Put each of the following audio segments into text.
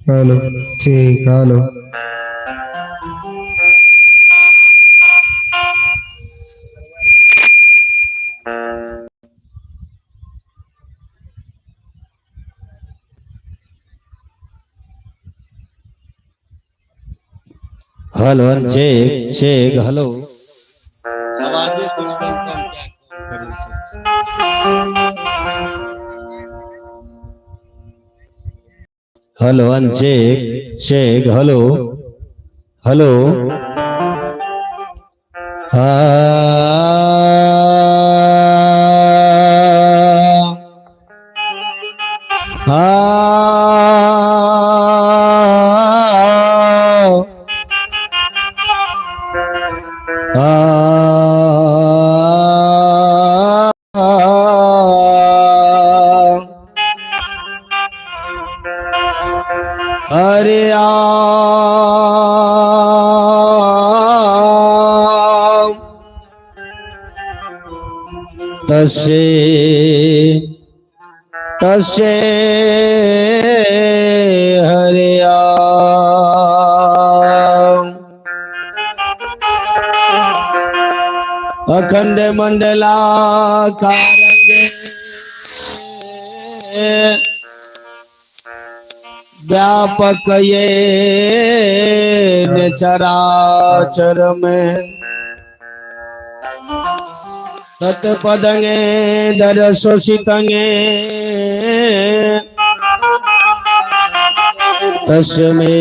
Hello ठीक hello. Hello check check hello. आवाजे कुछ कम कम क्या करै छै। Hello one check check hello hello. हा हा हरे तसे तसे हरे अखंड मंडला कारंगे व्यापक ये चराचर में तत्पदंगे दरसोषितंगे तस्मे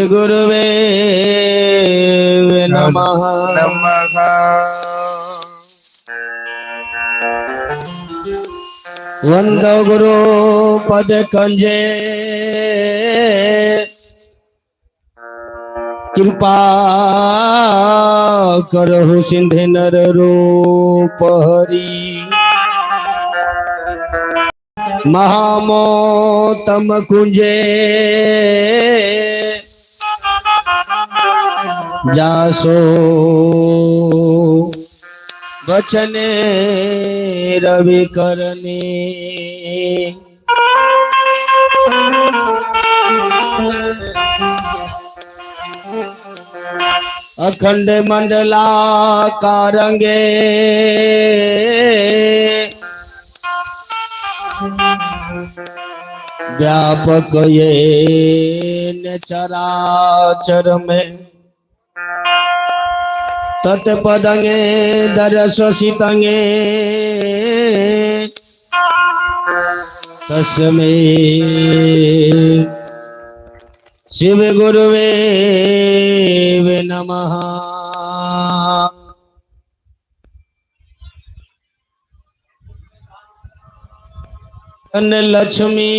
गुरुवे नमः। नमः। वंद गुरु पद कंजे कृपा करहु सिंधे नर रूप हरि महामोतम कुंजे जासो बचने रवि करने। अखंड मंडला कारंगे व्यापक ये चराचर में तत्पदंगे दरसोषितंगे तस्मै शिव गुरुवे नमः। लक्ष्मी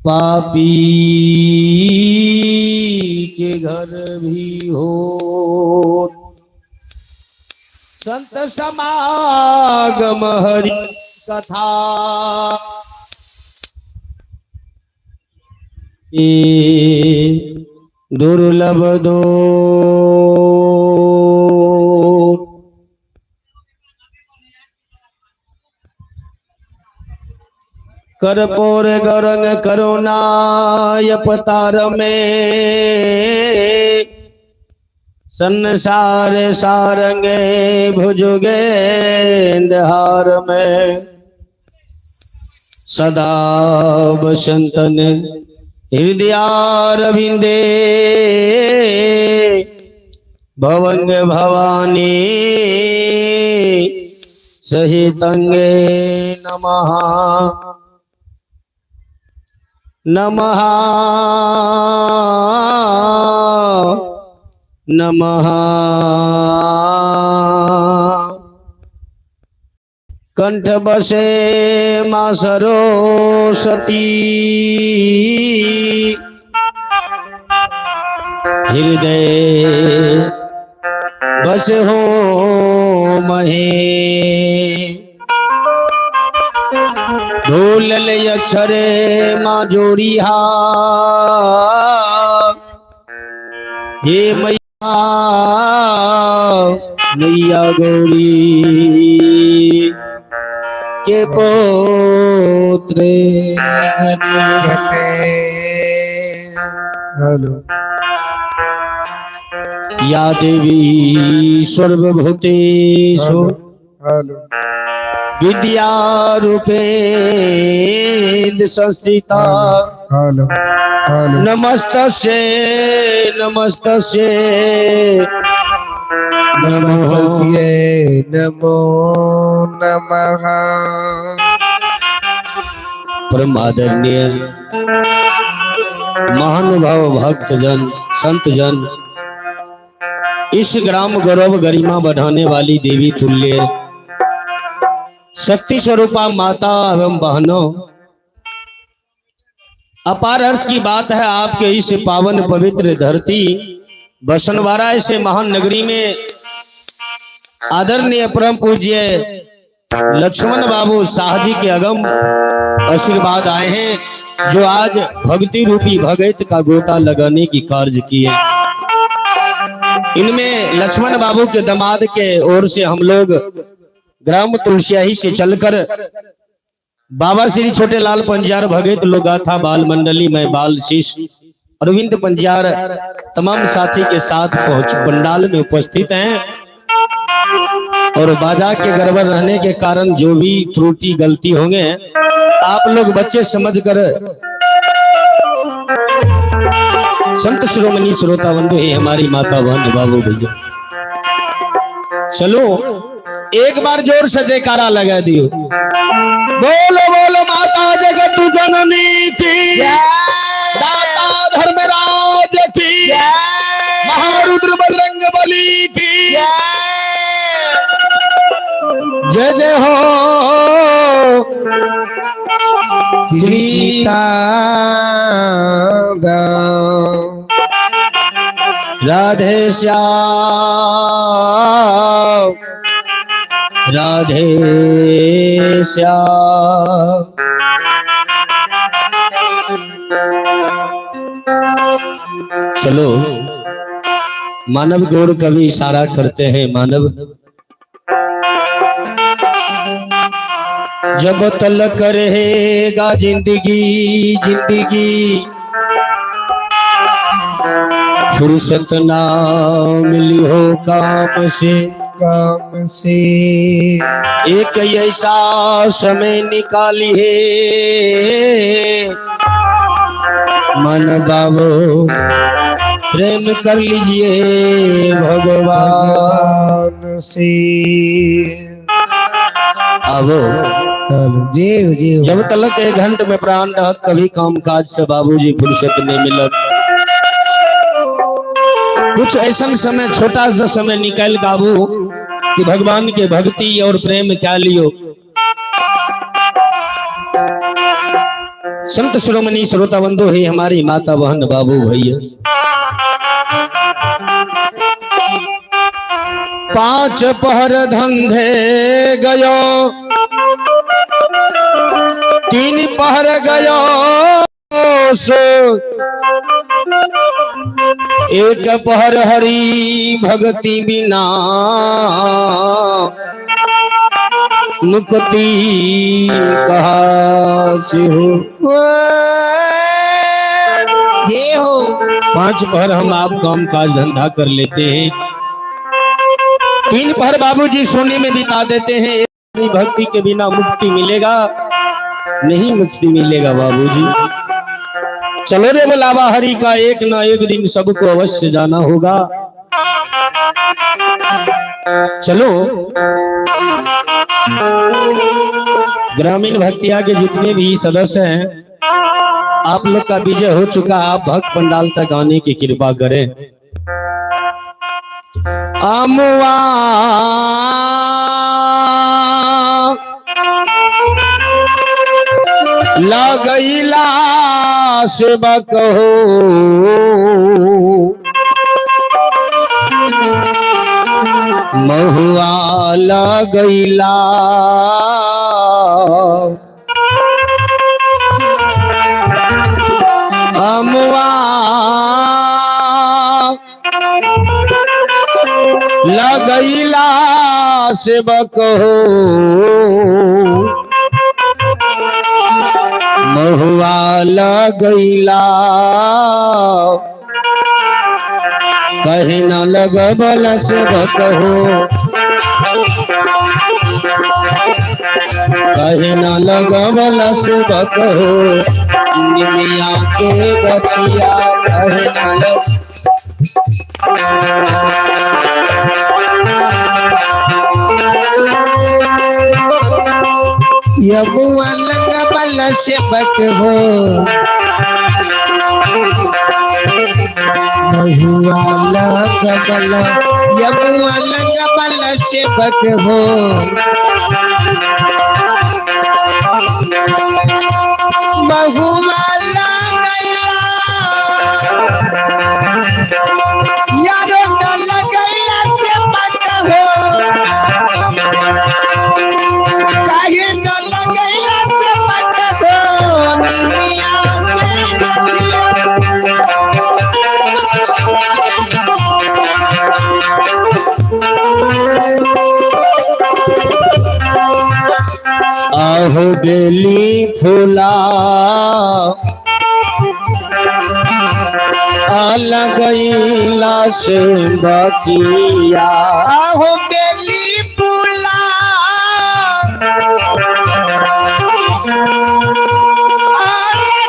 पापी के घर भी हो संत समागम हरि कथा दुर्लभ दो करपोर गौरंग करुणाय पतार में संसार सारंगे भुजुगेंद्र हार में सदा बसंतन हृदयारविंदे भवंग भवानी सहितंगे नमः नमः नमः। कंठ बसे मां सरस्वती हृदय बस हो महे ढोलल अक्षरे मां जोड़िया हे मैया मैया गौरी के पोत्रे। हेलो। या देवी सर्वभूतेषु हेलो। विद्या रूपेण संस्थिता। Hello hello. नमस्तस्यै नमस्तस्यै नमस्तस्यै नमो नमः। परम आदरणीय महानुभाव भक्तजन संतजन, इस ग्राम गौरव गरिमा बढ़ाने वाली देवी तुल्य शक्ति स्वरूपा माता एवं बहनों, अपार हर्ष की बात है आपके इस पावन पवित्र धरती बसनवारा ऐसे महान नगरी में आदरणीय परम पूज्य लक्ष्मण बाबू शाह जी के अगम आशीर्वाद आए हैं, जो आज भक्ति रूपी भगत का गोता लगाने की कार्य किए। इनमें लक्ष्मण बाबू के दामाद के ओर से हम लोग ग्राम तुलसियाही से चलकर बाबा श्री छोटे लाल पंजार भगत लोग गाथा बाल मंडली में बाल शीश अरविंद पंजार तमाम साथी के साथ पहुंच पंडाल में उपस्थित हैं। और बाजा के गड़बड़ रहने के कारण जो भी त्रुटि गलती होंगे आप लोग बच्चे समझकर संत शिरोमणि श्रोता बंधु ही हमारी माता बहन बाबू भैया, चलो एक बार जोर से जयकारा लगा दियो। बोलो बोलो माता जगत जननी थी, दाता धर्मराज थी, महारुद्र बजरंग बली थी। जय जय हो श्री सीता राम। राधे श्याम राधे श्याम। चलो मानव गौर कभी इशारा करते हैं। मानव जब तलक रहेगा जिंदगी जिंदगी, फुर्सत ना मिली हो काम से काम से। एक ऐसा समय निकालिए मन बाबू प्रेम कर लीजिए भगवान भगवान से। आवो जी जी। जब तलक एक घंटे में प्राण रहत कभी काम काज से बाबूजी फुर्सत नहीं मिलत। कुछ ऐसा समय छोटा सा समय निकाल बाबू कि भगवान के भक्ति और प्रेम क्या लियो। संत शिरोमणि श्रोता बंधु ही हमारी माता बहन बाबू भैया, पांच पहर धंधे गयो, तीन पहर गयो सो, एक पहर हरि भक्ति बिना मुक्ति कहा से हो। जय हो। पांच पहर हम आप काम काज धंधा कर लेते हैं, तीन पहर बाबूजी सोने में बिता देते हैं। एक भक्ति के बिना मुक्ति मिलेगा नहीं, मुक्ति मिलेगा बाबूजी। चलो रे बुलावा हरि का, एक ना एक दिन सबको अवश्य जाना होगा। चलो ग्रामीण भक्तिया के जितने भी सदस्य हैं, आप लोग का विजय हो चुका, आप भक्त पंडाल तक आने की कृपा करें। अमुआ लगैला सेवक हो, महुआ लगैला, अमुआ लगैला सेवक हो, महुआ लगैला कहीं न लगबल सेवक हो, कहीं न लगबल सेवक हो, निमिया के गछिया कहीं न लग। यमुआ लगबल सेवक हो, महुआ लगबल, यमुआ लगबल सेवक हो, महुआ लगैला यारो न लगैला सेवक हो, काहे न लगैला सेवक हो, निमिया के गछिया। आहो बेली फूला लगैला से बकिया, आहो बेली फूला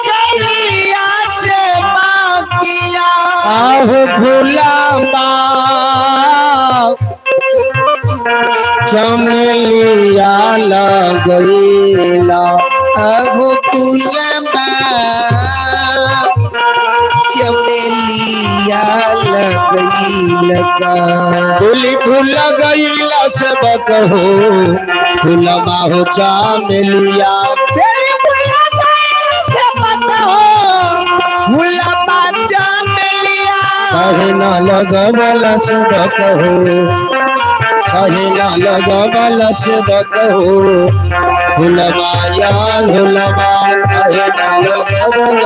लगैया से बाकिया, आहो फूला चमेलिया लगैला, आहो फूलबा चमेलिया लगैलका, फूली फूल गईला सेवक हो, फूलबा हो चमेलिया, बेली फूला सेवक हो, फूलबा चमेलिया, कहे न लगबल सेवक हो, कहे न लगबल सेवक हो, फूलबा या फूलबा कहे न लगबल।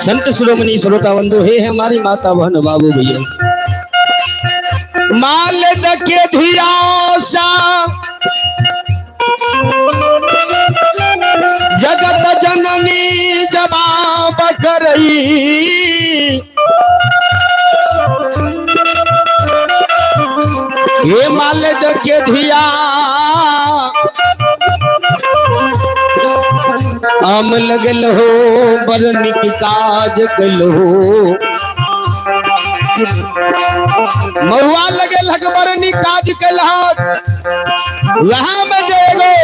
संत शिरोमणि श्रोता बंधु, हे हमारी माता बहन बाबू भैया, माल दके धियासा जगत जननी जवाब करई, हे माल दके धिया आम लगल हो बड़ निक काज कल हो, महुआ लगल हक बड़ निक काज कल हक। वहां में जे एगो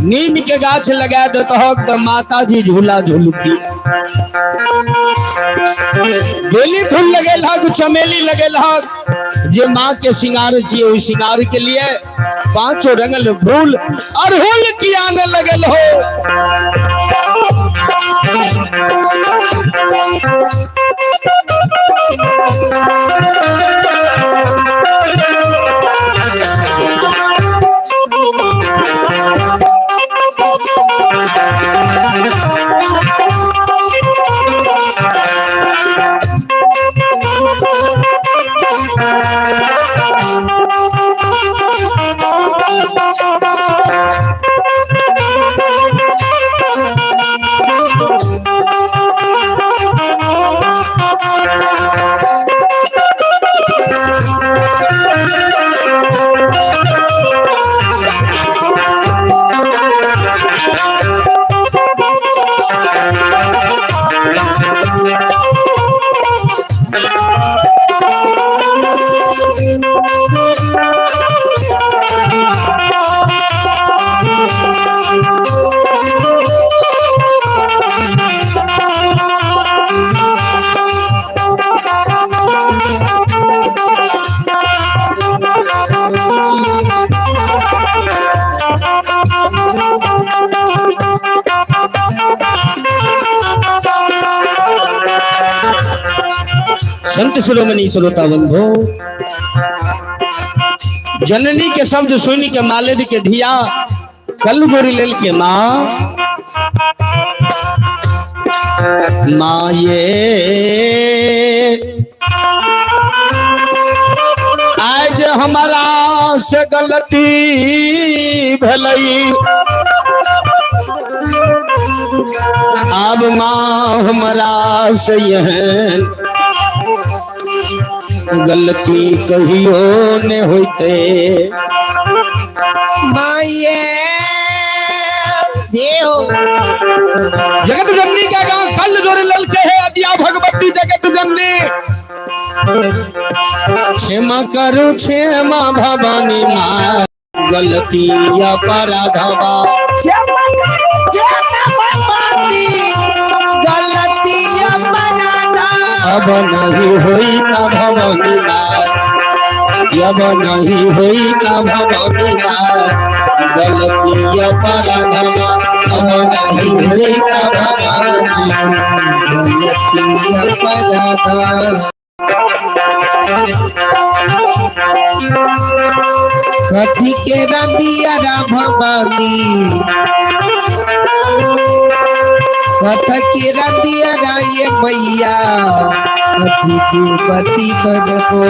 नीम के गाछ लगा देतहक तो माता जी झूला झूलती। बेली फूल लगेल हक, चमेली लगेल हक, जे माँ के श्रृंगार छिए ओहि श्रृंगार के लिए पांचों रंगल फूल अड़हुल की आने लगल हो। संत शिरोमणि श्रोता बंधु, जननी के शब्द सुन के मालिद के धिया कल गोरी लेल के माँ, माँ ये आज हमारा से गलती भलई, अब माँ हमारा से यह गलती कहियो ने होते। माये देव जगत जननी का गांव कल जोड़ ललके है अदिया भगवती जगत जननी। क्षमा करो क्षमा भवानी माँ, गलती अपराधवा। क्षमा करो क्षमा भवानी, गलती अपराधा। अब नहीं होई ना भवानी माँ, अब नहीं होई ना भवानी माँ, गलती अपराधवा। अब नहीं होई ना भवानी माँ, गलती अपराधा। कथी के रंदिया भवानी, कथ के रंदिया ये मैया, कथी के पति बनबो,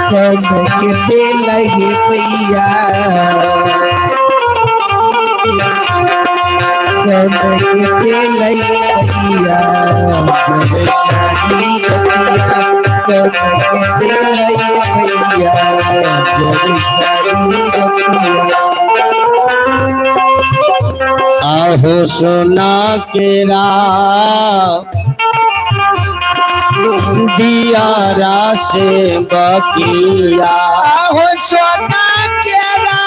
कंध के तेल ये मैया, कंध के तेल ये मैया, जब सारी रतिया, कंध के तेल ये मैया, जब सारी रतिया। आहो सोना केरा दियारा से बकिया, आहो सोना केरा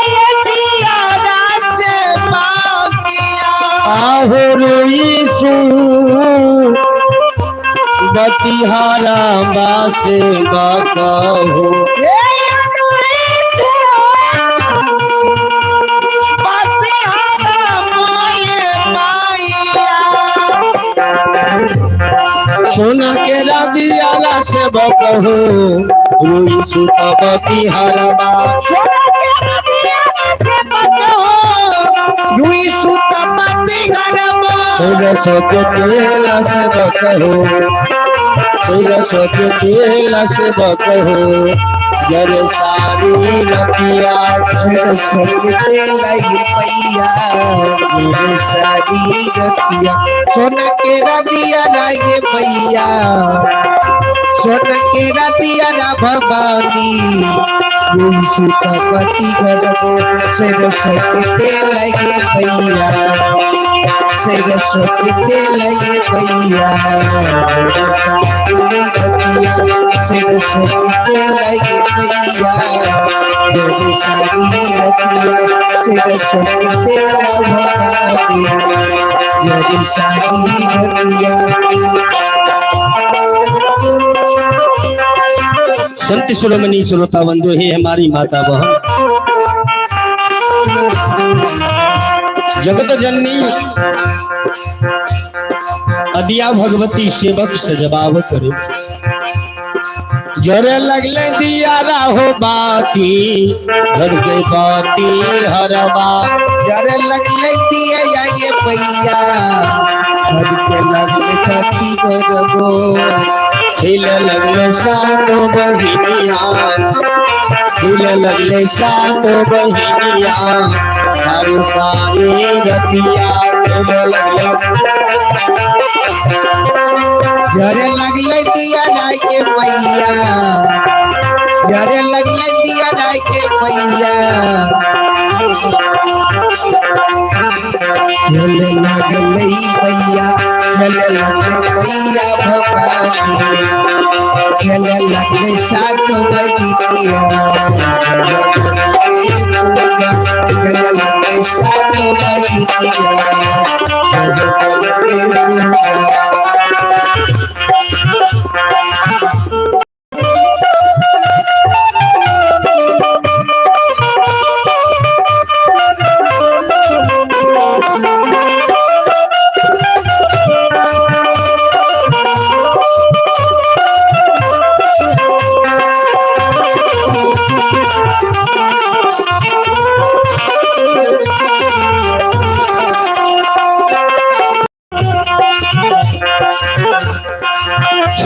ये दियारा से बाकिया, आहो रोई सू बतिहारा बासे बकहो, सोना के दियारा से बकहो, रोई सुत बतिहारा बा। सरस्वती तेल से बकहो, सरस्वती तेल से बकहो, जर सारी रतिया। सरस्वती तेल पैया, मेरे सारी रतिया, सोना के रतिया ये मैया, सोना के रतिया भवानी, सुतपति गरबो, सरस्वती तेल ये मैया, सरस्वती तेल ये मैया, मेरे सारी रतिया, सरस्वती तेल ये मैया, मेरे सारी रतिया, सरस्वती तेल भवानी, मेरे सारी रतिया। संत शिरोमणि श्रोता बंधु, हे हमारी माता बहन जगत जननी अदिया भगवती सेवक से जवाब करे। जरे लगले दिया राहो बाती, घर के बाती हरवा। जरे लगले दिया ये पैया, घर के लगले बाती बरगो। खिल लगले सातो बहिनिया, खिल लगले सातो बहिनिया, सारी सारी रतिया। खिल लगले जरे लगले दिया ये पैया, जरे लगले दिया राय के मैया, खेले लगले मैया, खेले लगले मैया भवानी, खेले लगले सात बजिया, खेले लगले सात बजिया।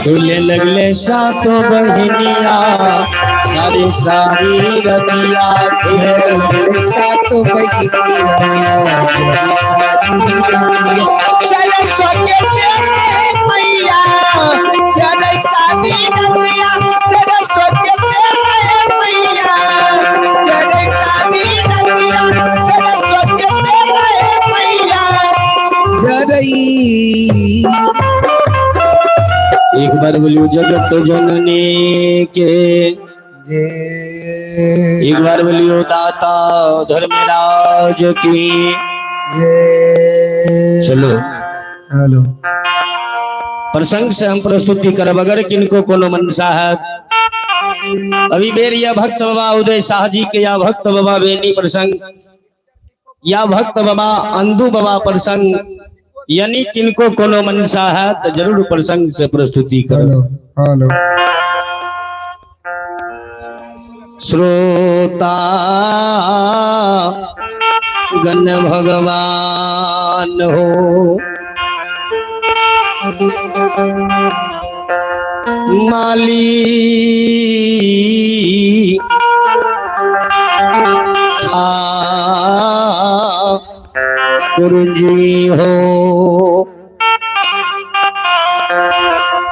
खेले लगले सातों बहिनिया सारी सारी रतिया। खेले लगले सात बजिया, सरस्वती तेरे मैया, जय सारी नदिया, सरस्वती तेरे मैया, जय सारी नदिया, सरस्वती तेरे मैया, जय। एक बार बोलियो जगत जननी के जय। एक बार बोलियो दाता धर्मराज की जय। चलो हेलो। प्रसंग से हम प्रस्तुति करब। अगर किनको कोनो मनसा है अभी बेर या भक्त बाबा उदय शाह जी के या भक्त बाबा बेनी प्रसंग या भक्त बाबा अंदू बाबा प्रसंग, यानी किनको कोनो मनसा है तो जरूर प्रसंग से प्रस्तुति करो। Hello hello. श्रोता गण भगवान हो, माली ठाकुर जी हो।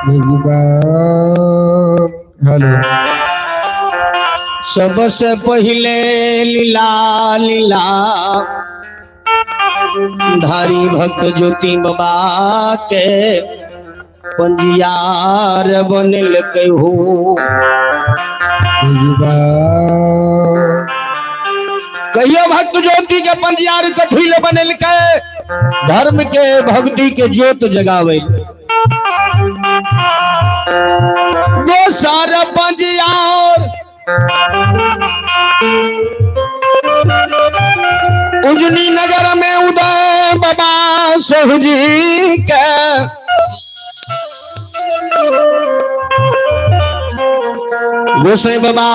भगवान। हेलो। सबसे पहले लीला लीला धारी भक्त ज्योति बाबा के पंजियार बनल कहू। भगवान। कहियो भक्त ज्योति के पंजियार कथी ले बनल के? धर्म के भक्ति के ज्योत जगावे। दोसर पंजियार उजनी नगर में उदय बाबा सहजी के गोसाई बाबा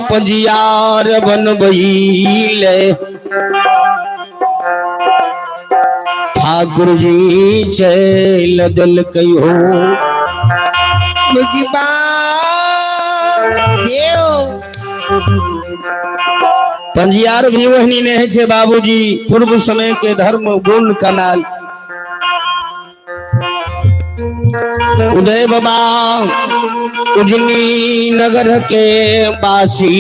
पंजियार बनबैले। ठाकुर जी चल दिल कहो। भगवान देव। पंजियार भी वही नहीं छे बाबूजी, पूर्व समय के धर्म गुण कनाल। उदय बाबा उजनी नगर के बासी,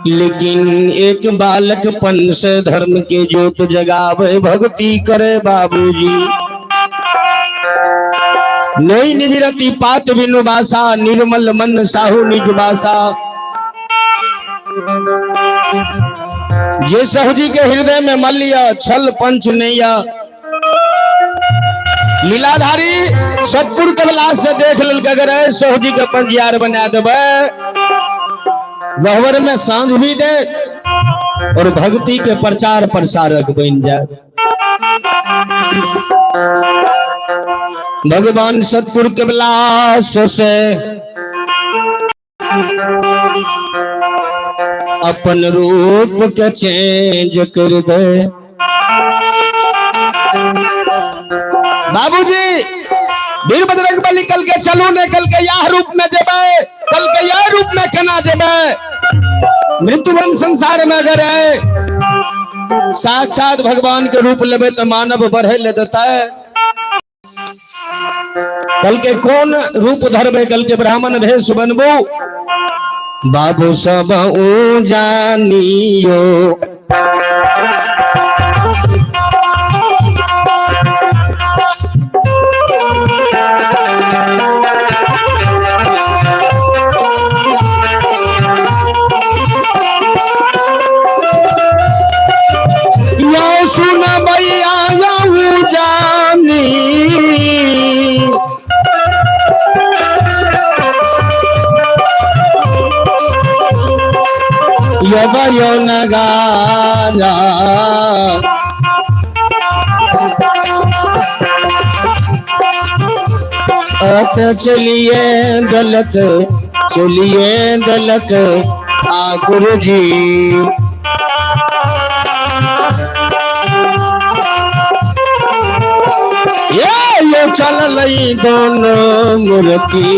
लेकिन एक बालकपन से धर्म के ज्योत जगावे भक्ति करे बाबूजी। नई निविरति पात बिनु बासा, निर्मल मन साहू निज बासा। जे सहजी के हृदय में मल्लिया छल पंच नैया। लीलाधारी सतपुर के बला से देख लेल अगर सहजी के पंजियार बना देबै, गहवर में सांझ भी दे और भक्ति के प्रचार प्रसारक बन जाए। भगवान सतपुर के विलास से अपन रूप के चेंज कर दे। बाबूजी वीर बजरंग बली कल के चलू ने, कल के यह रूप में जेबै, कल के यह रूप में केना जेबै? मृत्युवन संसार में अगर है साक्षात भगवान के रूप लेबै तो मानव बढ़े ले देता है। कल के कौन रूप धरबे? कल के ब्राह्मण भेष बनबो। बाबू सब ऊ जानियो, यो सुन भैया you जानी। यो नगारा अत चलिए दलक, चलिए दलक ठाकुर जी। ये चल दोनों मूर्ति।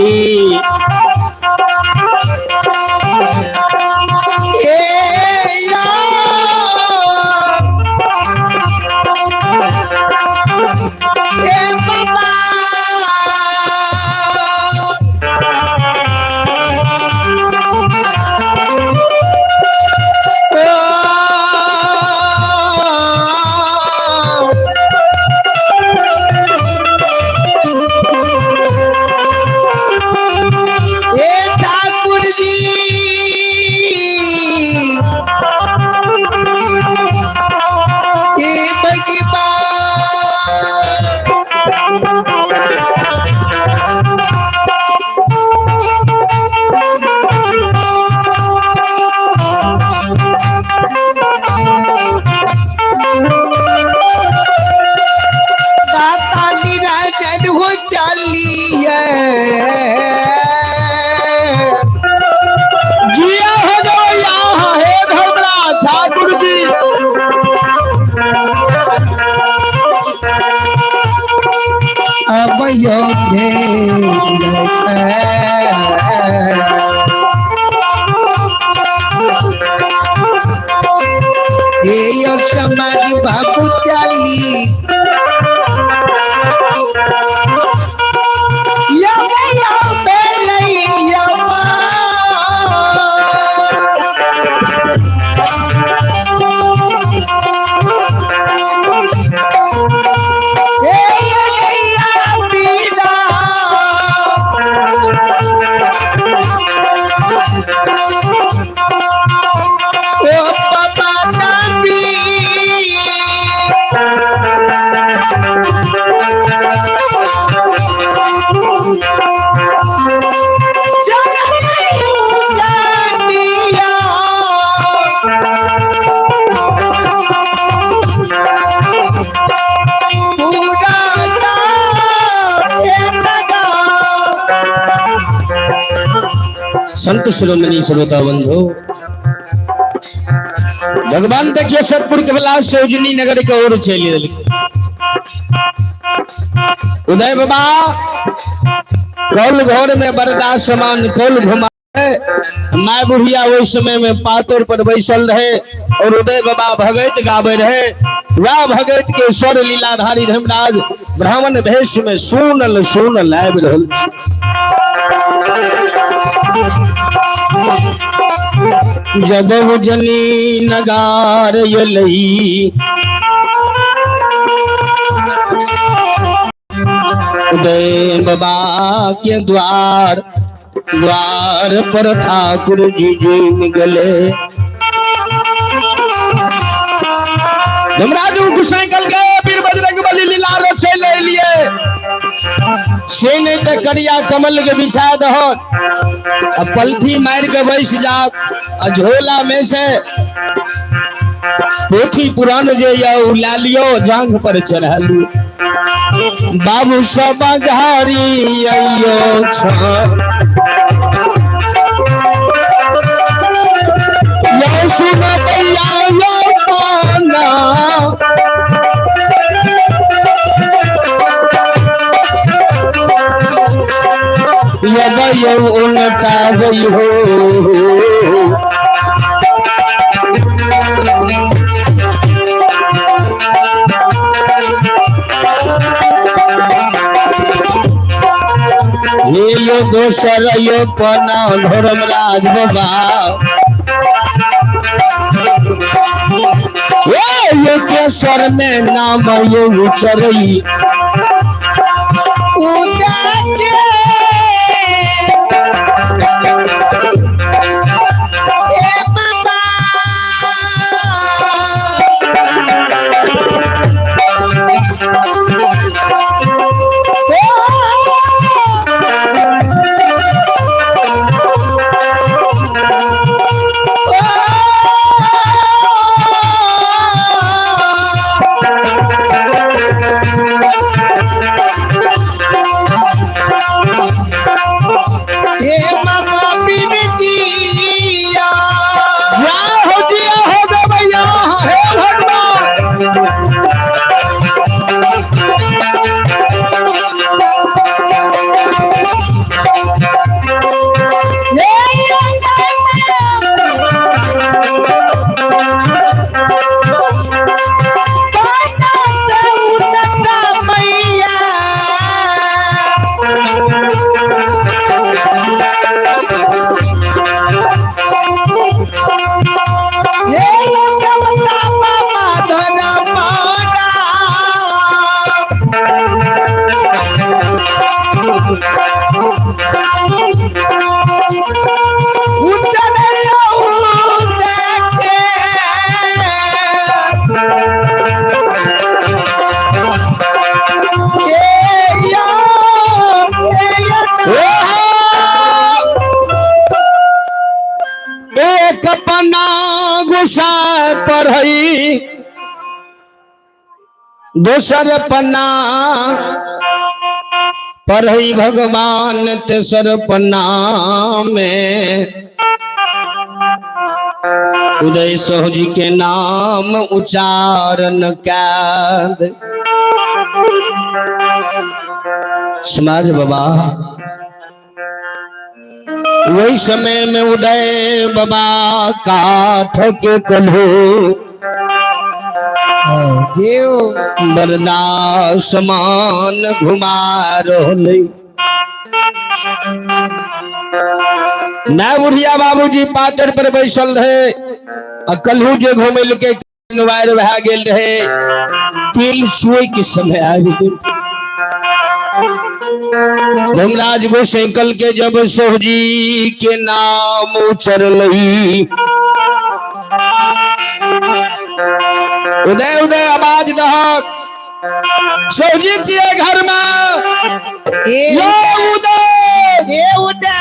जिया हो गया हे धर्मराज ठाकुर जी। अब यो समाज बाबू चाली संत शिरोमणि श्रोता बंधु, भगवान देखिए सतपुर के बला से उजनी नगर के ओर चली। उदय बाबा कौल घर में बरदा समान कौल घुमा, माय बुढ़िया वही समय में पातोर पर बैसल रहे और उदय बाबा भगत गावे रहे। वह भगत के स्वर लीलाधारी धर्मराज ब्राह्मण भेष में सुनल सुनल आबि रहल। जब उजनी नगार यलई उदय बाबा के द्वार, द्वार पर ठाकुर जी जी गले। धर्मराज गुसाई कल गए वीर बजरंग बली लीला रो चल लिए से नहीं तो करिया कमल के बिछा दहो, पलथी मार के बैस जात, आ झोला में से पोथी पुरान जे या उ ला लियो, जांघ पर चढ़ा लियो। बाबू सब घारी अइयो छ यौ सुन भैया यौ पाना, यब यौ उनका हो। यो दोसर यो पना धर्मराज बाबा। ए यो केसर में नाम यो उचरई हो जिया हो गए भैया, हे भगवान। एक पन्ना गुस्सा पढ़ई, दोसर पन्ना पढ़ई भगवान, तेसर पन्ना में उदय साहू जी के नाम उच्चारण कैद। समाज बाबा वही समय में उदय बाबा काठ के कल्हो बरदा समान घुमा रहले। ना बुढ़िया बाबूजी पातर पर बैसल रहे आ कल्हू जे घुमेल के वायर भए गेल रहे, तिल छुए के समय आबि गेल। धर्मराज गोसाइकल के जब सोहजी के नाम उचरलही, उदय उदय आवाज दहक, सोहजी छियै घर में, यो उदय उदय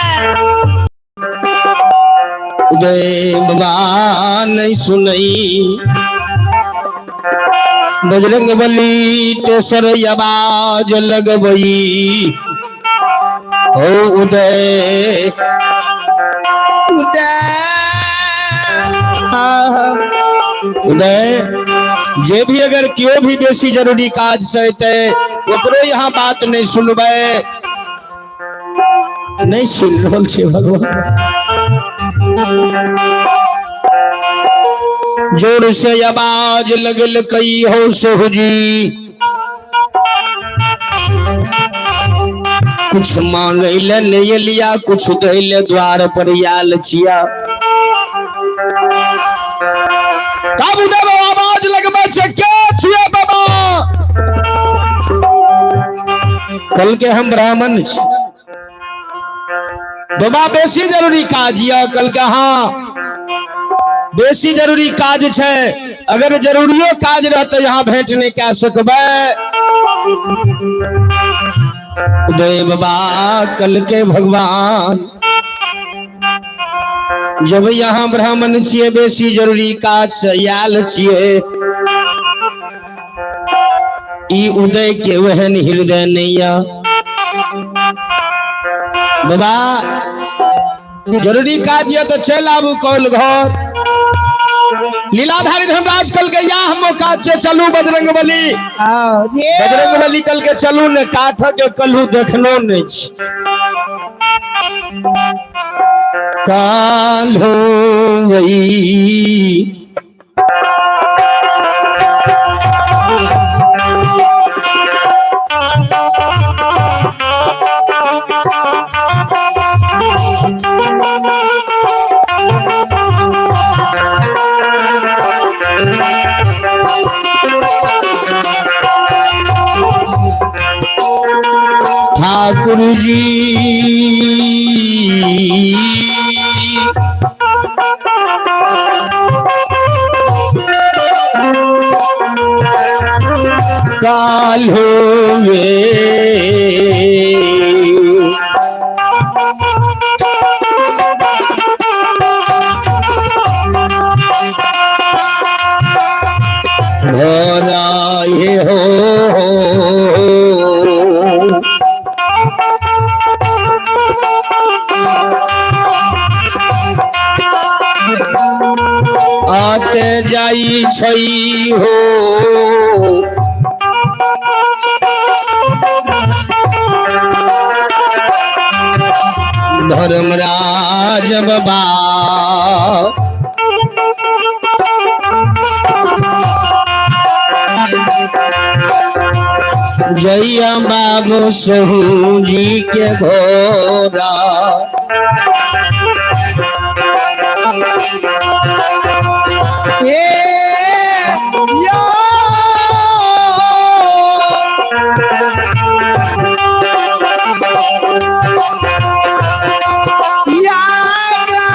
उदय बाबा नहीं सुनई। बजरंग बली तेसर आवाज लगबई, हो उदय उदय उदय। जे भी अगर क्यों भी बेसी जरूरी काज से अयतै ओकरो यहाँ बात नहीं सुनबै, नहीं सुन रहल छै भगवान। जोर से आवाज लगल कई हो सोहजी, कुछ मांगे ले नहीं लिया, कुछ दैले द्वार पर आयल छिया। तब उदय आवाज लगबै छै, के छियै बाबा? कल के हम ब्राह्मण छी बाबा, बेसी जरूरी काज यऽ। कल के हाँ बेसी जरूरी काज छै, अगर जरूरियो काज रहते यहाँ भेंट नहीं कह सकबै। उदय बाबा कल के भगवान जब यहाँ ब्राह्मण छियै बेसी जरूरी काज से आयल छियै, ई उदय के वहन हृदय नहीं यऽ। बाबा जरूरी काज यऽ तो चलि आबू कौल घर। लीलाधारी धर्मराज कल के या हम काज छै, चलू बजरंग बली। बजरंग बली कल के चलू ने, काठ के कलहू देखलो नहीं छी। काल्हो वही ठाकुर जी। काल होवे भराए हो। आते जाई छई हो। धर्मराज बाबा जैया बाबू सहू जी के घोरा। ए यो यागा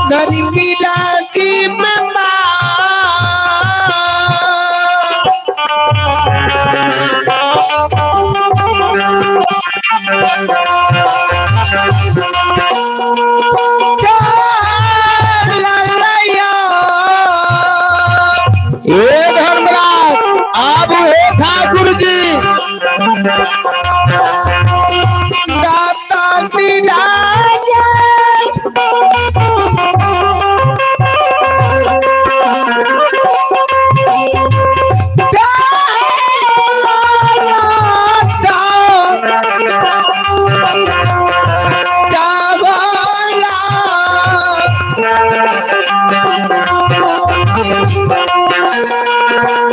धर्मी में हे धर्मराज आबू हे ठाकुर जी। दाता मिलाया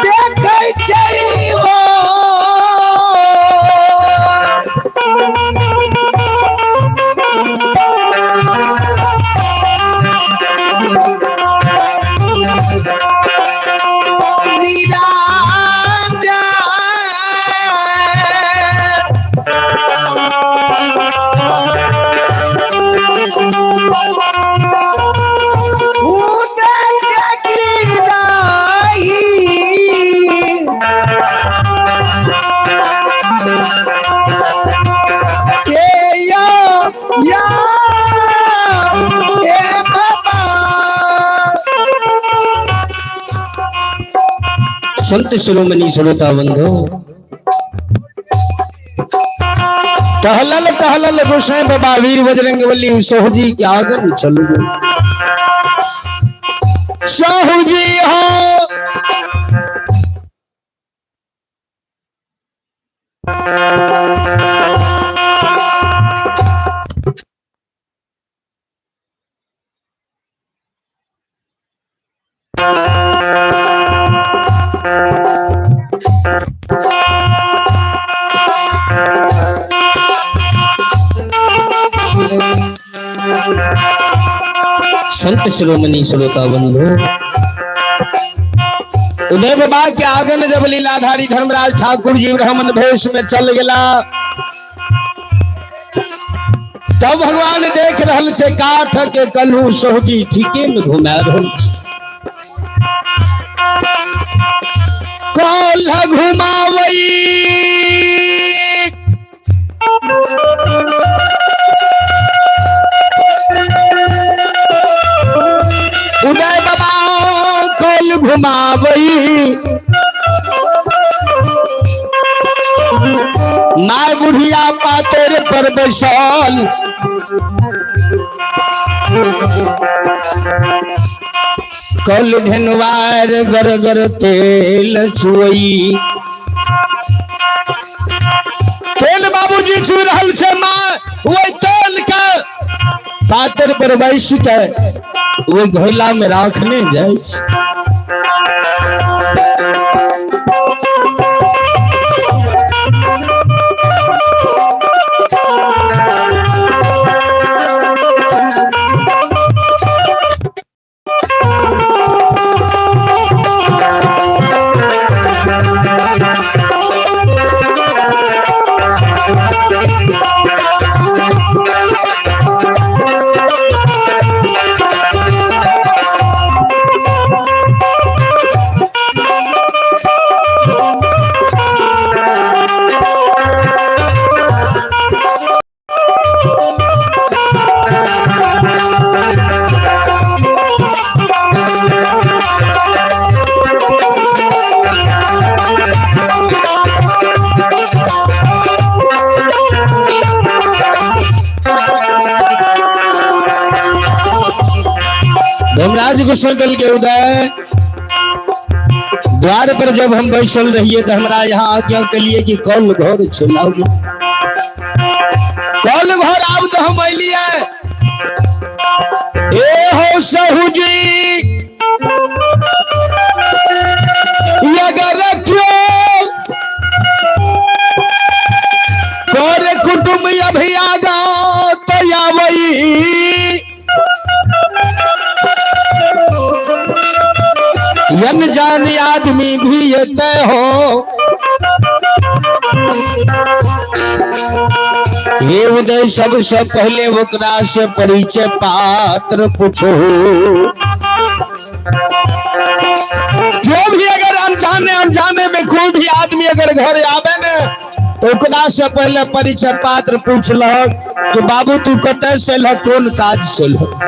देखै छै हो। संत शिरोमणि श्रोता बंधु, टहलल टहलल गोसाई बाबा वीर बजरंग बली साहू जी के आगन चल गए। साहू जी हो संत शिरोमणि श्रोता बंधु, उदय बाबा के आंगन जब लीलाधारी धर्मराज ठाकुर जी ब्राह्मण भेष में चल गया, तब भगवान देख रहल छे काठ के कलू सोहजी ठीके में घुमा रहल छे। कल घुमावई उदय बाबा कल घुमावई, माय बुढ़िया पातर पर बैसल, कल ढेनवार गर गर तेल चुई। तेल बाबूजी चू रहल छै माँ, ओहि तेल के पातर पर बैस के ओहि घोला में राखने जाइ छै। धर्मराज गुस्सा कल के उदय द्वार पर जब हम बैसल रहिए तो हमरा यहाँ आज्ञा के लिए कि कौन घर छलाउ, कौन घर आब तो हम अलिए। ए हो सहू जी अगर क्यों कर कुटुंब अभी आगा तो आवई, अनजान आदमी भी ये तय हो। ये उदय सबसे पहले ओकरा से परिचय पात्र पूछो। जो भी अगर अनजाने अनजाने में कोई भी आदमी अगर घर आवे ने तो ओकरा से पहले परिचय पात्र पूछलक कि बाबू तू कतय से एलह, कोन काज से एलह।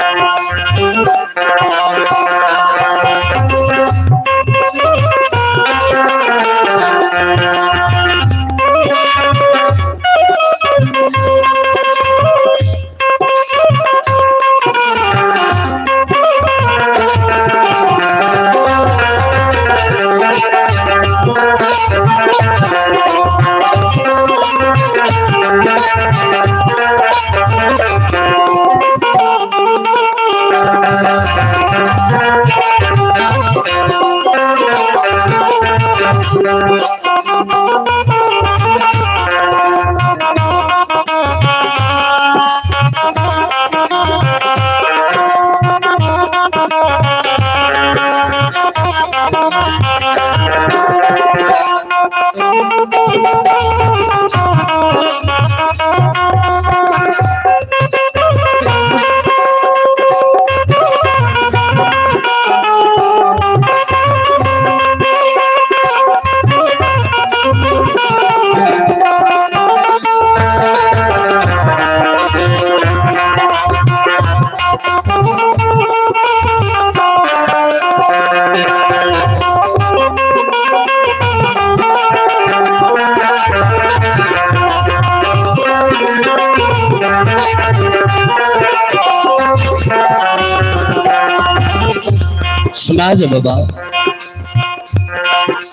समाज बाबा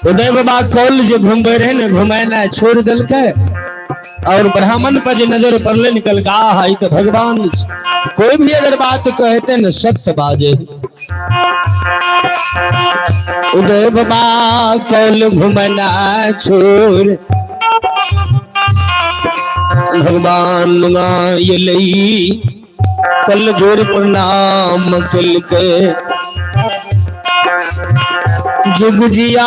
उदय बाबा कॉल जे घूमबे रहे ने, घुमेना छोड़ देलकै और ब्राह्मण पर जे नजर पड़ले निकल का हाई तो भगवान कोई भी अगर बात कहते न सत्य बाजे। उदय बाबा कॉल घुमना छोड़ भगवान ये लई कल जोर प्रणाम कल के जुग जिया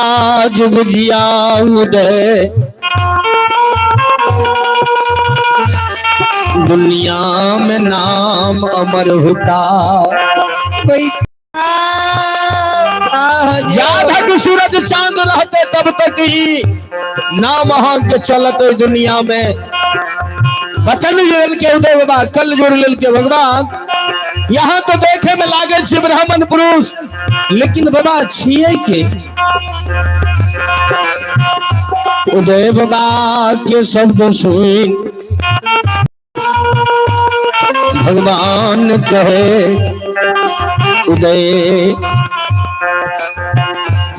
उदय दुनिया में नाम अमर होता। याद सूरज चांद रहते तब तक ही नाम अहाँ के चलत दुनिया में। वचन जोड़ के उदय बाबा कल जोड़ लेल के भगवान यहाँ तो देखे में लागे छे ब्राह्मण पुरुष, लेकिन बाबा छिए के उदय बाबा के शब्द सुन भगवान कहे उदय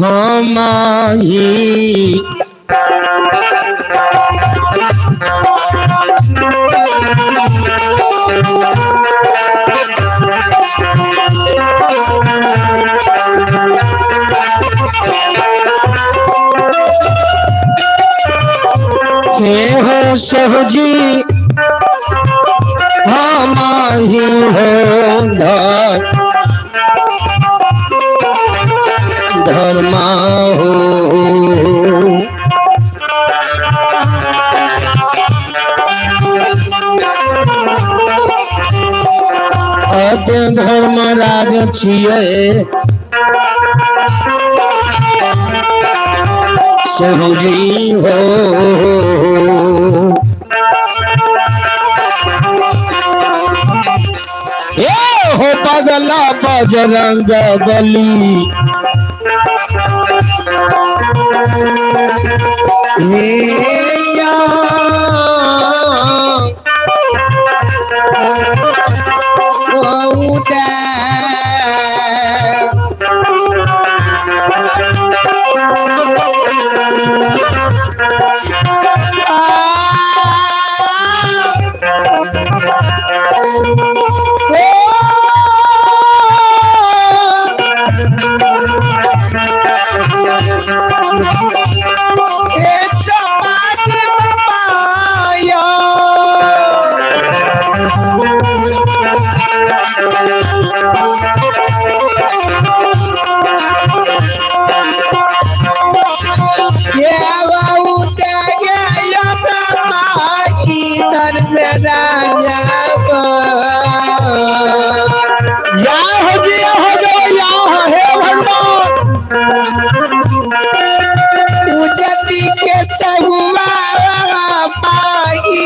हम ही हे हो सहजी हम ही हो धर्मा हो। अत्य धर्मराज छियै सहजी हो। ए हो बगला बजरंग बली हे या या हो जी हो जाओ या हो हे भगवान। उजती के सहुआ माई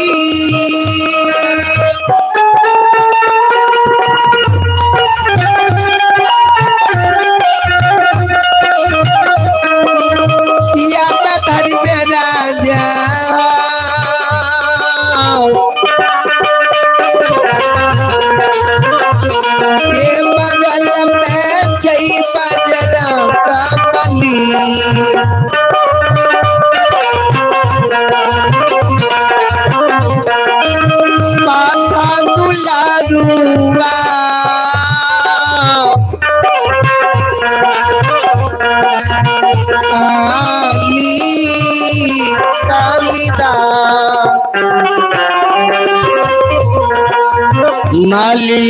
या धर्म राजा हे बगल में जय बजरंग बली। माथा दुलारुआ काली कालिदास माली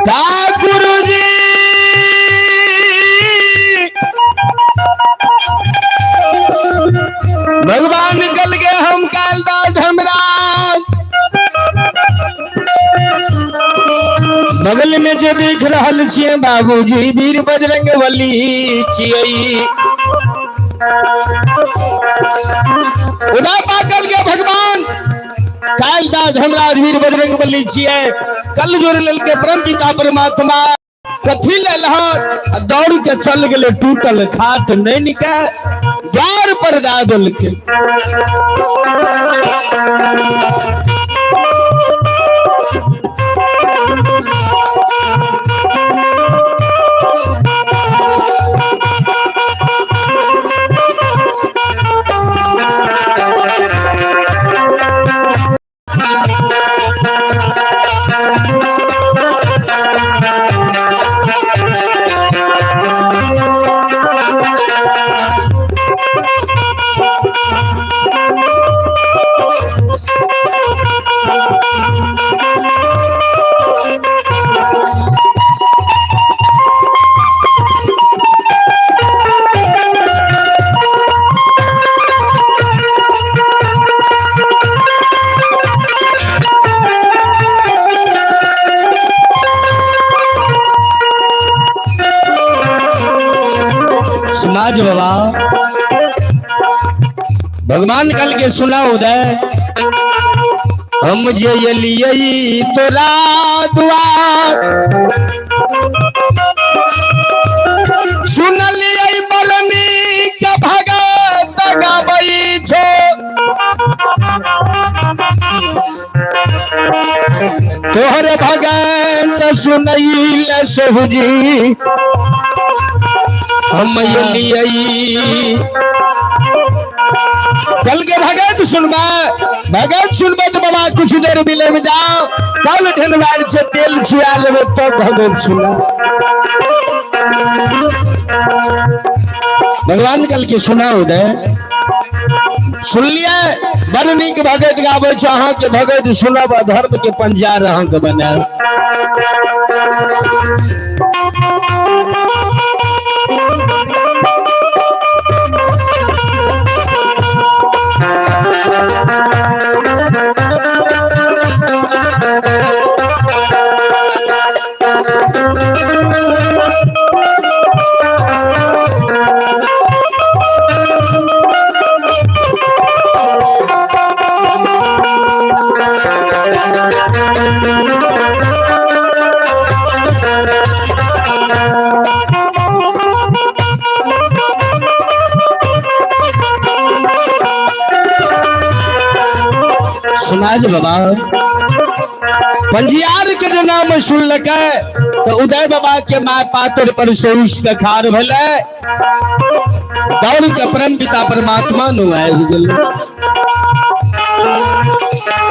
ठाकुर जी भगवान निकल गए हम कालदास धर्मराज। बगल में जो देख रहल छियै बाबूजी वीर बजरंग बली छियै। उदा पाकल के भगवान कालदास धर्मराज वीर बजरंग बली छियै। कल जोड़ लेलके परम पिता परमात्मा कथी लेल दौड़ के चल गेले टूटल खाट नहीं निकाल द्वार पर जा देलके। समाज बाबा भगवान कल के सुना उदय हम जे एलियै तोरा दुआर सुनलियै बड़ नीक भगत गाबै छो। के भगत सुनैल सोहजी हम एलियै। कल के भगत सुनबा, भगत सुनबे तो बाबा कुछ देर मिले में जाओ, कल ढेनवार से तेल छुआ लेबे तब भगत सुना। भगवान कल के सुना उदय सुन लिया, बड़ नीक भगत गाबै छै, अहाँ के भगत सुनब, धर्म के पंजार अहाँ के बनायब। सुना जे बाबा पंजियार के जे नाम सुनलकै तो उदय बाबा के my पातर पर से उठि के खाड़ भेलै, दौड़ के परम पिता परमात्मा नु आबि गेलै।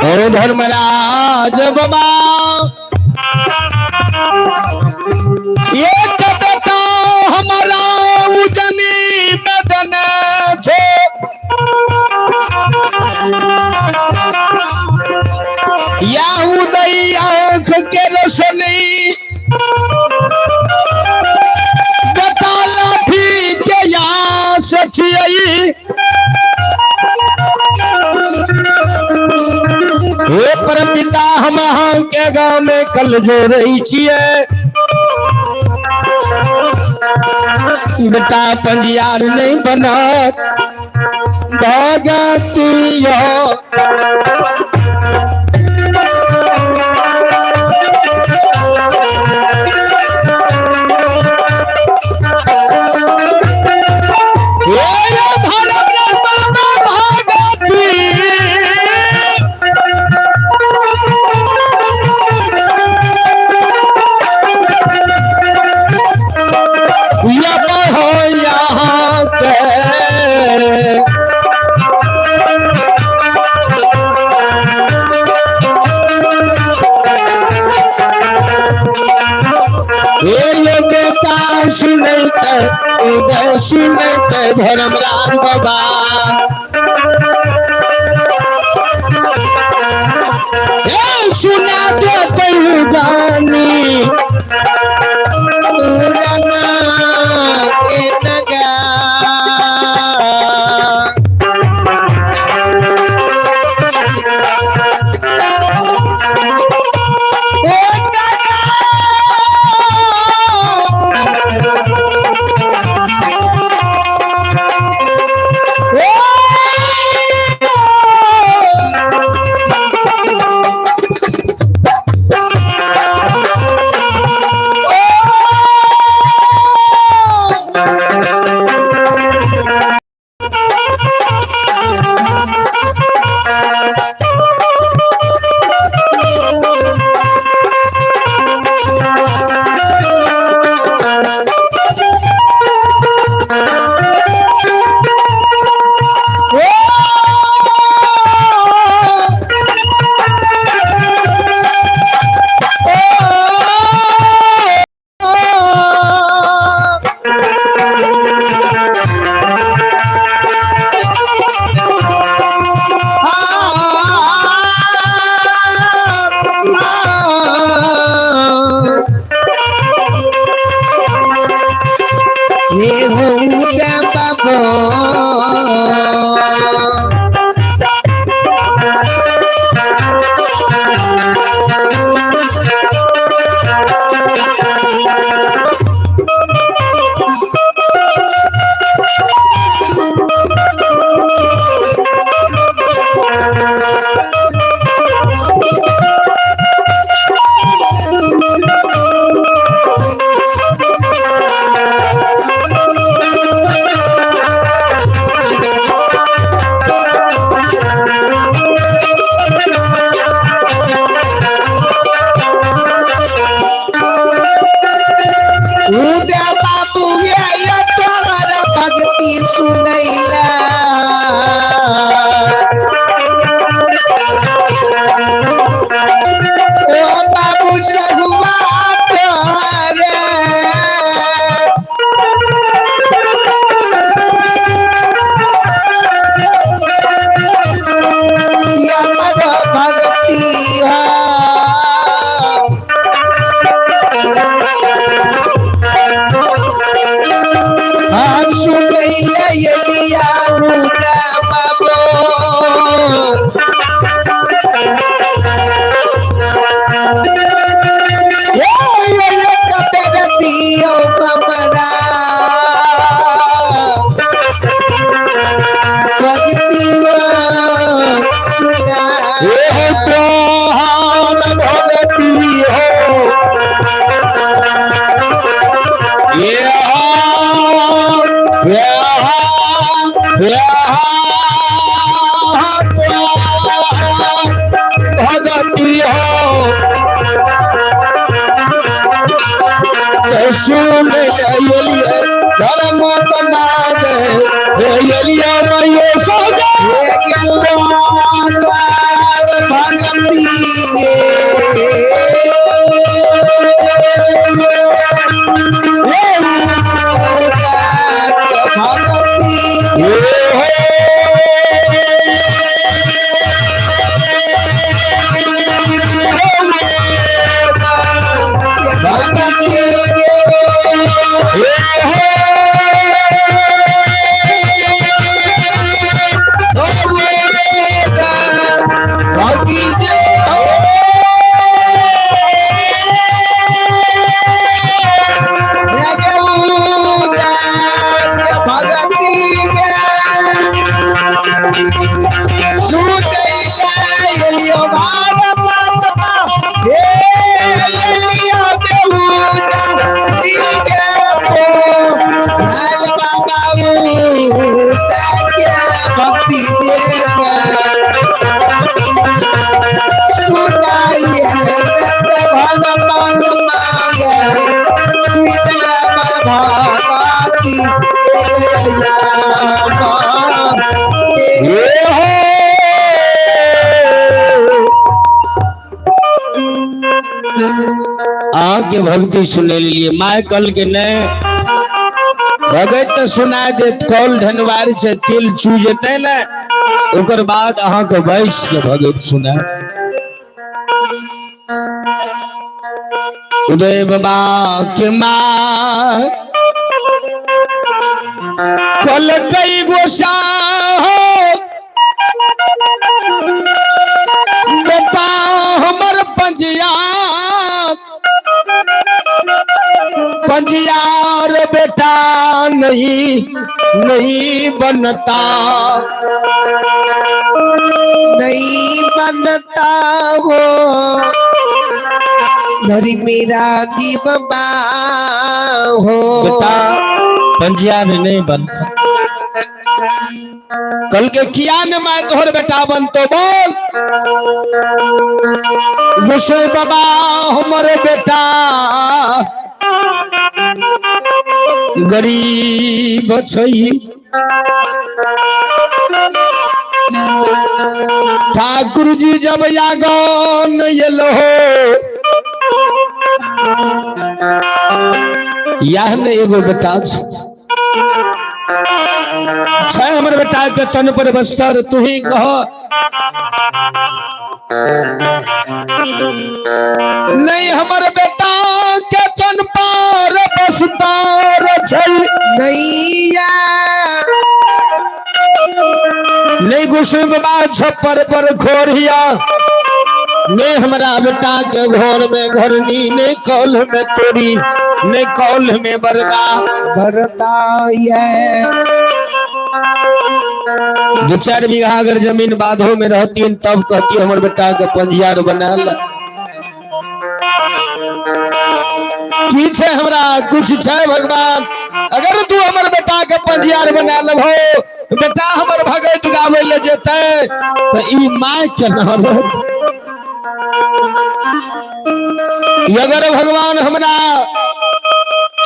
ओ धर्मराज बाबा एक बेटा हमारा उजनी बदन छे, या उदय आंख के रोशनी बेटा लाठी के या सचियई। हे परम पिता हम अहाँ के गाँव में कल जोड़ै छियै, बेटा पंजियार नहीं बनत भगतियो। हे धर्म भगती यब हो यहाँ के हे बेटा सुनैत उदय सुनैत धर्मराज बाबा। हे सुना दे जानी पुराना ए नगा। ओ काका हे हो बाबा। उदय बाबू ये तोहर भक्ति सुनैला। ओ बाबू सहुआ तोहरे यमर भक्ति हो। हाँ सुनैले एलिया उदय बाबू। हे हो तोहार भगती हो, ये भगती हो। तो सुन लिया धर्म तमागे लिया मैं सजा। आके भक्ति सुने लिए my कल के ने भगत तो सुना देत कौल ढनवार से तिल चू जेते ने, ओकर बाद अहाँ के बैस के भगत सुना। उदय बाबा के माँ कल कई गोसा हो बेटा हमर पंजिया पंजियार बेटा नहीं नहीं बनता, नहीं बनता हो धरी मेरा जीव हो। बेटा पंजियार नहीं बनता। कल के किया ने मैं तोहर बेटा बनतो बोल। गुस्से बाबा हमारे बेटा गरीब छई, ठाकुर जी जब यागन एलो हो यह ने एगो बेटा छै हमर बेटा के तन पर बस्तर, तू ही कह नहीं हमर बेटा के तन पर बस्तर छै नैया नहीं गुस्से बाबा छप्पर पर खोरिया, ने हमरा बेटा के घर में घरनी, ने कौल में तोरी, ने कौल में बरदा बरदा। दो चार बीघा अगर जमीन बाधों में रहती तब कहती हमर बेटा के पंजियार बना ला। पीछे हमरा कुछ छै भगवान, अगर तू हमर बेटा के पंजियार बना लबो, बेटा हमर भगत गावे ले जेते तो ई my के ना रहत। अगर भगवान हमरा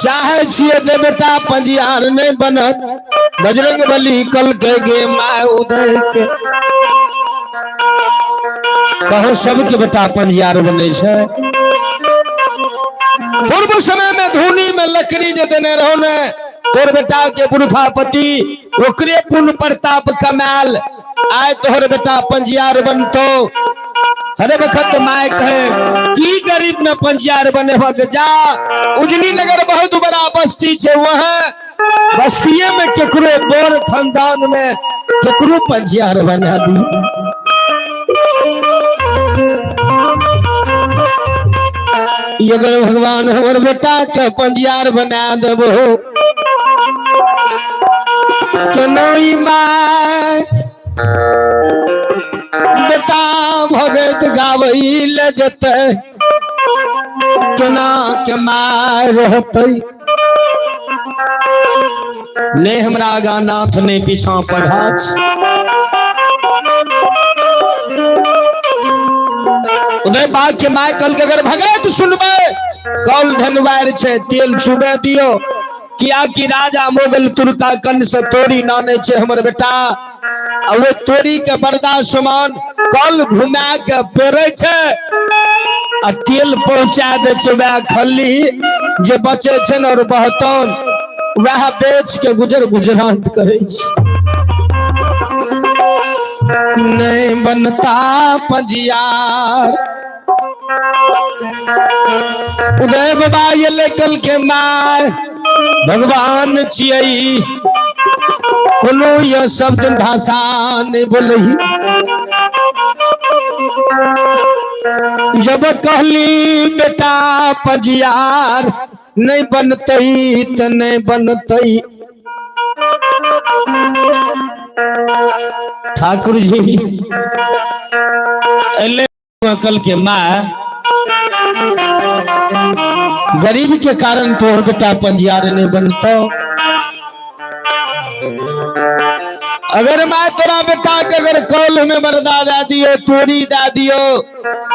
चाहे छियै जे बेटा पंजियार नहि बनत। बजरंग बली कल के गे my उदय के कहो, सबके बेटा पंजियार बनै छै? पूर्व समय में धुनी में लकड़ी जे देने रहो ने तोर बेटा के पुरखापति, ओकरे पुण्य प्रताप कमाल आय तोहर बेटा पंजियार बनतो। हरे वक्त my कहे की गरीब में पंजियार बने वक्त जा उजनी नगर बहुत बड़ा बस्ती छे, वहाँ बस्तिये में केकरो बड़ खानदान में केकरो पंजियार बना दी। अगर भगवान हमर बेटा के पंजियार बना देबो केना my बेटा भगत गाबै ले जेतै, केना के my रहतै? ने हमरा आगा नाथ ने पीछा पघाछ। उदय बाग के my कल के अगर भगत सुनबै कौल धनवार छे तेल चुबे दियो, किया कि राजा मुगल तुर्का कन से तोरी नाने छे हमर बेटा, आ वो तोरी के बरदा समान कल घुमा के पेरे छे आ तेल पहुंचा दे छे, वह खल्ली जे बचे छे और बहतन वह बेच के गुजर गुजरांत करे छे। नहीं बनता पंजियार। उदय बाबा ये लेकल के my भगवान छियै, कोनो यह शब्द भाषा नहीं बोलही। जब कहली बेटा पंजियार नहीं बनतई त नहीं बनतई। ठाकुर जी एले कल के माँ गरीब के कारण तोहर बेटा पंजियार नहीं बनतो। अगर माँ तोरा बेटा के अगर कौल में बरदा दे दियो, तोरी दे दियो,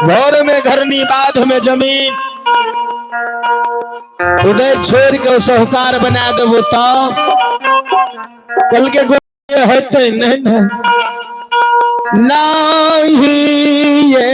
घर में घरनी बाध में जमीन उदय छोड़ के साहूकार बना देबो तो कल के होते नहीं नहीं नहीं ये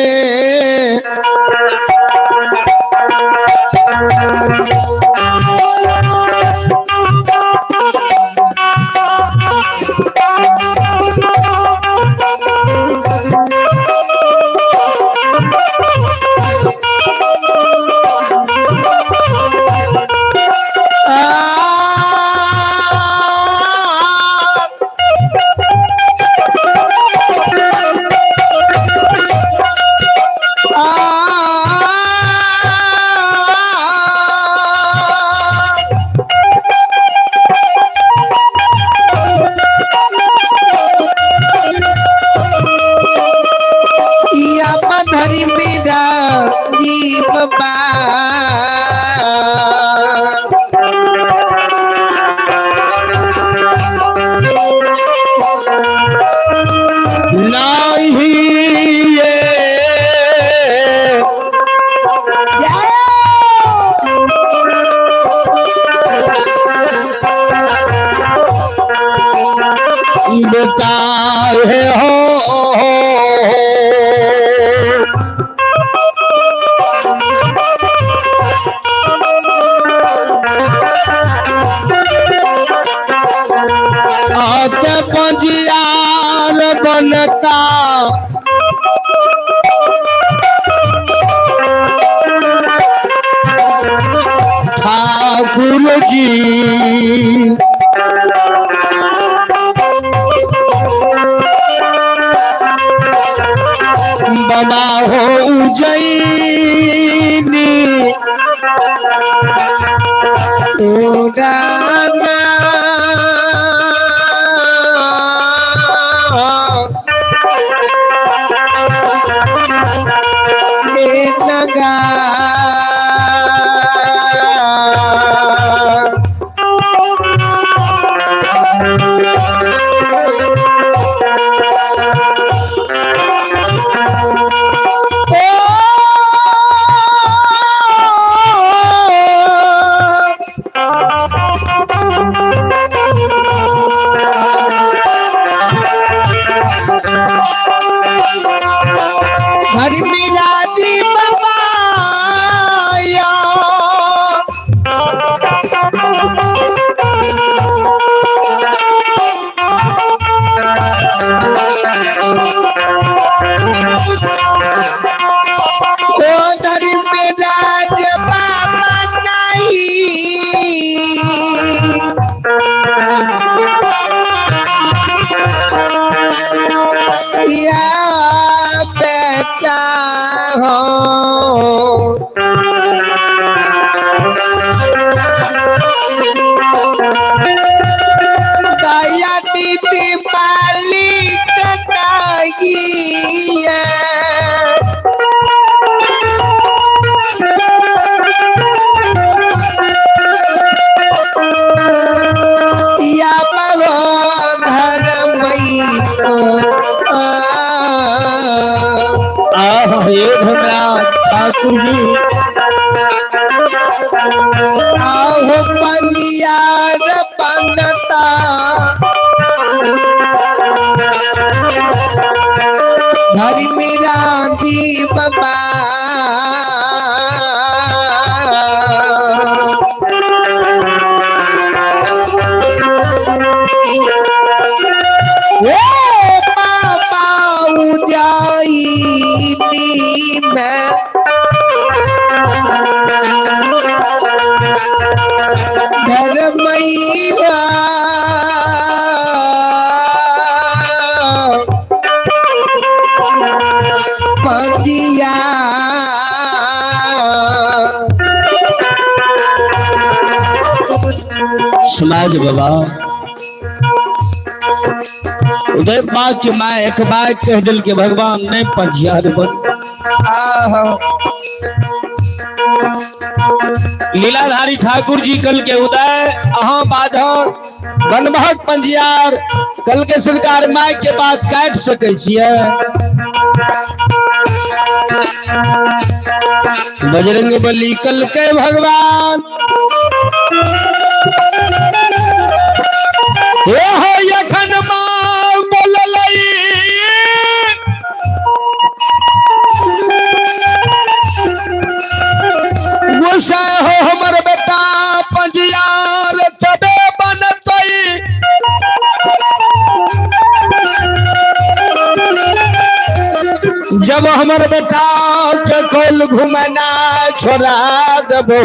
धरी मेरा दीप बा। नहीं ये बेटा है हो आते पंजियार बनता ठाकुर जी। बाबा हो उज्जैनी उड़ाना लगा ओ धर्मराज बाबा ओ धर्मराज बाबा नहीं या बेटा हो दया नीति मालिक नहीं है। या धर्मई आह हे भगवान ठाकुर जी। आहो पंजियार बनता धर्मराजी बाबा। ओ बाबा उजाई में धर्मैया पंजिया। समाज बाबा उदय बात के माँ एक बात कह दिल के भगवान ने पंजियार बन। आहो लीलाधारी ठाकुर जी कल के उदय अहाँ बाधव बनबहक पंजियार कल के सरकार माय के बात काट सके छियै। बजरंग बली कल के भगवान हे हो यखन माँ बोललई गुस्सा हो हमर बेटा पंजियार तबे बनतई। जब हमर बेटा के कोल घुमना छोड़ा देबो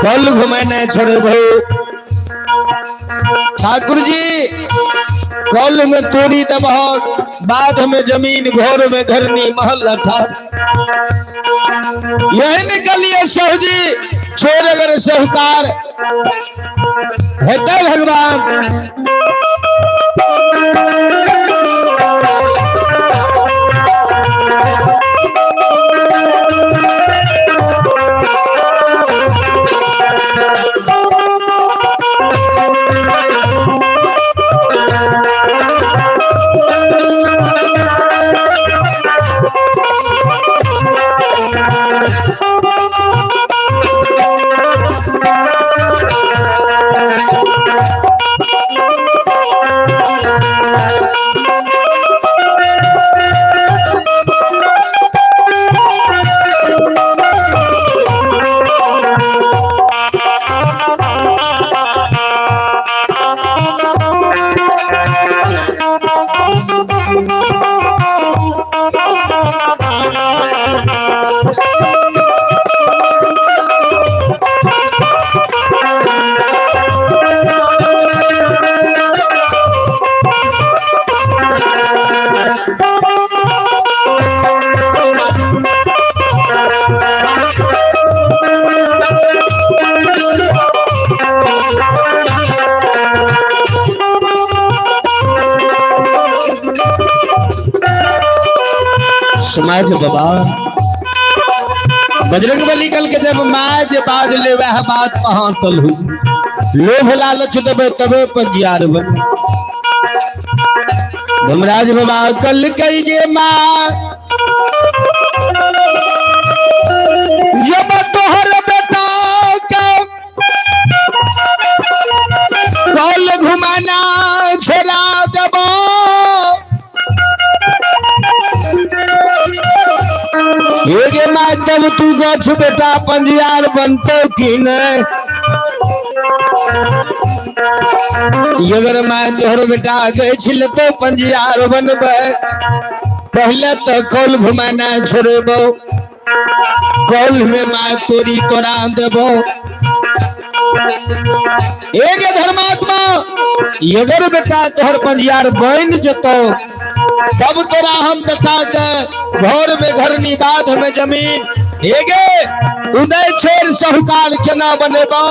कल घुमना छोड़बो। ठाकुर जी कल में तोड़ी दबहक बाद में जमीन घोर में घरनी महल अठा यही निकलिए सहजी छोड़ अगर सहकार हेतै भगवान। समाज बाबा बजरंग बली कल के जब माँ जे बाज ले वह बात कहाँ तल हुई लोभ लालच देबे तबे पंजियार बन। धर्मराज बाबा कल कही जे माँ जब तोहर बेटा के कल घुमाना छोड़ा देबो गछ बेटा पंजियार बनतो कि नहीं? अगर मैं तोहर बेटा गछ लेतो पंजियार बनबे, पहले तो कौल घुमाना छोड़ेबो, कौल में माँ तोरी तोरा देबो। एक धर्मात्मा, अगर बेटा तोहर पंजियार बन जतो तब तोरा हम बेटा के भोर में घरनी बाध में जमीन। एगे उदय छोड़ साहूकार केना बनेबो?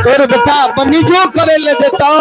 तोर बेटा बनिजो करे ले देतो।